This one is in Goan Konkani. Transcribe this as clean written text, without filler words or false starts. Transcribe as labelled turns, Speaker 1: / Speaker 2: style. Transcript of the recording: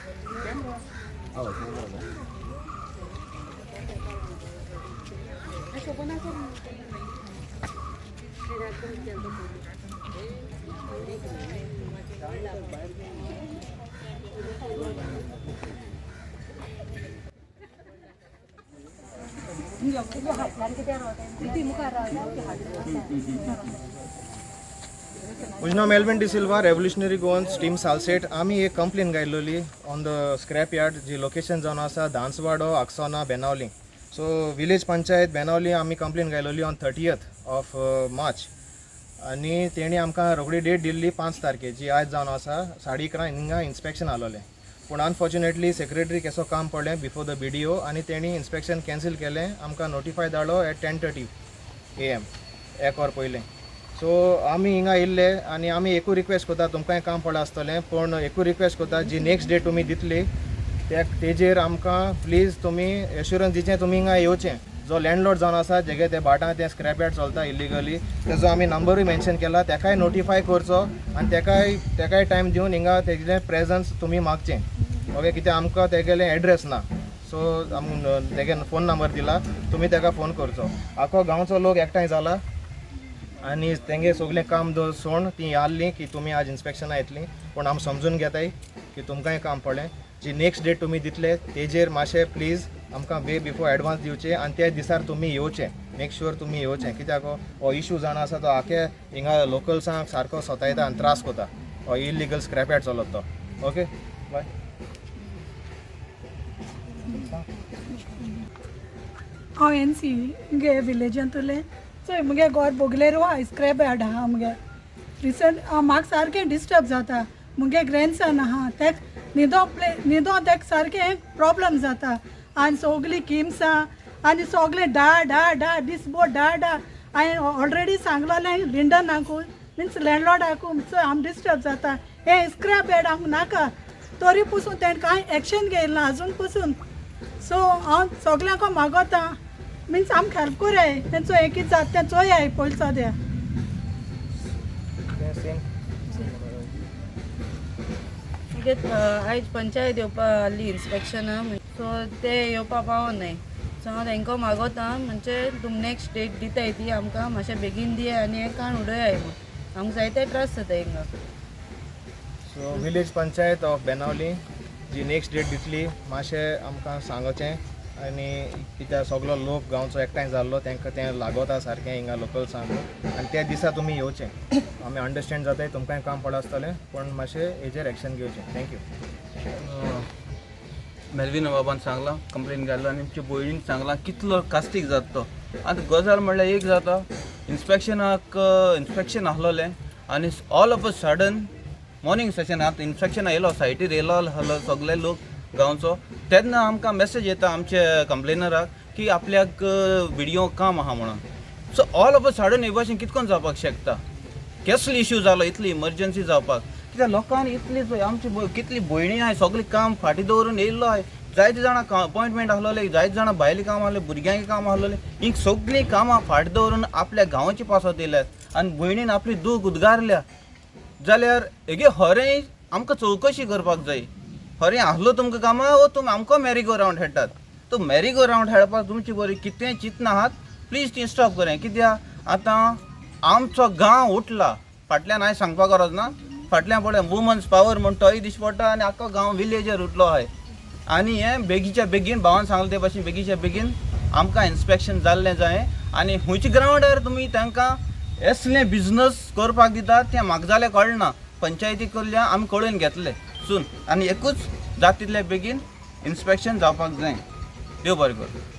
Speaker 1: म्हजें नांव Melvin D'Silva, revolutionary Goans team Salcete. आमी एक कंप्लेन घायल्लोली on the scrap yard ji location जावन आसा दांसवाडो, आक्सोना, बेनावली. सो विलेज पंचायत बेनावली आमी कंप्लेन घायल्लोली ऑन 30th of March आनी तेणी आमकां रोखडी डेट दिल्ली 5 तारखे, जी आयज जावन आसा. 11:30 हिंगा इन्स्पेक्शन आसलोलें, पूण अनफॉर्च्युनेटली सेक्रेटरी केसो काम पडलें बिफोर the BDO आनी तेणी इन्स्पेक्शन कॅन्सील केलें. आमकां नोटिफाय धाडलो एट 10:30 AM, एक वर पयलें. सो आमी हिंगा येयल्ले आनी आमी एकूय रिक्वेस्ट करता, तुमकांय काम पडलां आसतलें, पूण एकूय रिक्वेस्ट करता, जी नेक्स्ट डेट तुमी दितली त्या तेजेर आमकां प्लीज तुमी एश्युरन्स दिचें, तुमी हिंगा येवचें. जो लँडलॉर्ड जावन आसा, जेगे ते भाटां तें स्क्रॅप यार्ड चलता इलिगली, तेजो आमी नंबरूय मेन्शन केला, तेकाय नोटिफाय करचो आनी तेकाय टायम दिवन हिंगा तेजें प्रेजन्स तुमी मागचें, ओके? कित्याक आमकां तेगेलें एड्रेस ना, सो आम तेगे फोन नंबर दिला, तुमी तेका फोन करचो. आखो गांवचो लोक एकठांय जाला आनी तेंगे सगळें काम सोड ती आहली की तुमी आज इन्स्पेक्शना येतली, पूण आमी समजून घेताय की तुमकांय काम पडलें. जी नेक्स्ट डेट तुमी दितले तेजेर मातशें प्लीज आमकां वे बिफोर एडवान्स दिवचे आनी त्या दिसार तुमी येवचे, मेक शुअर तुमी येवचे, कित्याक हो इशू जावन आसा तो आखे हिंगा लोकल्सांक सारको सतायता आनी त्रास करता, हो इलिगल स्क्रॅप यार्ड चलत तो. Okay, bye.
Speaker 2: हांव एन सी मुगे विलेजांतुलें. चोय, मुगे घोर बोगलेरू आहा, स्क्रॅप यार्ड आहा मुगे. रिसंट म्हाका सारकें डिस्टर्ब जाता. मुगे ग्रँडसन आहा, तेक न्हिदो प्ले न्हिदो तेक सारकें प्रॉब्लम जाता आनी सोगलीं किमसां आनी सोगलें डा डा डा दिसभर डा डा. हांवें ऑलरेडी सांगलोलें लिंडनाकू, मिन्स लँडलॉर्डाकू, चोय आम डिस्टर्ब जाता, हें स्क्रॅप यार्ड आमकां नाका. तरी पसून तेणें कांय एक्शन घेयला अजून पसून. सो हांव सगल्यांक मागोता, मिन्स आमकां हेल्प कोराय. तेंचो हें कितें जाता तें चोयाय पयलीं सद्या.
Speaker 1: सेम.
Speaker 3: म्हणजे आयज पंचायत येवपा आहली इन्स्पेक्शना, सो ते येवपा पावनाय. सो हांव तेंकां मागोता, म्हणजे तुमी नेक्स्ट डेट दिताय ती आमकां मातशें बेगीन दियाय आनी हें काण उडयाय म्हूण. आमकां जायते त्रास जाता हिंगा.
Speaker 1: So village panchayat of Benaulim जी नेक्स्ट डेट दितली मातशें आमकां सांगचें आनी कित्याक सगलो लोक गांवचो एकठांय जाल्लो, तांकां तें लागोता सारकें हिंगा लोकल्सांक आनी त्या दिसा तुमी येवचें. आमी अंडरस्टँड जाताय, तुमकांय काम पडलां आसतलें, पूण मातशें हेजेर एक्शन घेवचें. Thank you.
Speaker 4: Melvin बाबान सांगलां, कंप्लेन घातला आनी आमच्या भयणीन सांगलां कितलो कास्तीक जाता तो. आतां गजाल म्हणल्यार एक जाता, इन्स्पेक्शनाक इन्स्पेक्शन आसलोलें आनी all of a sudden morning session आतां इन्स्पेक्शन येयलो, सायटीर येयलो आहलो सगळे लोक गांवचो, तेन्ना आमकां मॅसेज येता आमचे कंप्लेनराक की आपल्याक बिडिओ काम आहा म्हणून. So all of a sudden हे भाशेन कितकोन जावपाक शकता? केसलो इश्यू जालो इतली इमर्जन्सी जावपाक? कित्याक लोकांनी इतली चोय आमची कितली भयणी आहाय, सगळीं काम फाटीं दवरून येयल्लो आहाय. जायते जाणां अपॉयंटमेंट आसलोले, जायते जाणां भायलें काम आहले, भुरग्यांक काम आसलोलें, ही सगळीं कामां फाटीं दवरून आपल्या गांवाची पासत येयल्यात आनी भयणीन आपली दूख उद्गारल्या जाल्यार हेगे खरें आमकां चवकशी करपाक जाय. खरें आहलो तुमकां कामां वो तुमी आमकां मॅरी गो रावंड खेळटात? तो मॅरी गो रावंड खेळपाक तुमची बरी कितें चिंतना आहात, प्लीज ती स्टॉप करें, कित्याक आतां आमचो गांव उठला फाटल्यान. हांवें सांगपाक गरज ना, फाटल्यान पळय वुमन्स पावर म्हण तोय दिश्टी पडटा आनी आख्खो गांव विलेजर उठलो आहाय. आनी हें बेगीच्या बेगीन, भावान सांगलें ते भाशेन, बेगीच्या बेगीन आमकां इन्स्पेक्शन जाल्लें जाय. आनी खंयच्या ग्रावंडार तुमी तांकां असलें बिजनस करपाक दितात तें म्हाका जाल्यार कळना. पंचायती कडल्यान आमी कळोवन घेतले सून आनी एकूच जाता तितले बेगीन इन्स्पेक्शन जावपाक जाय. देव बरें करूं.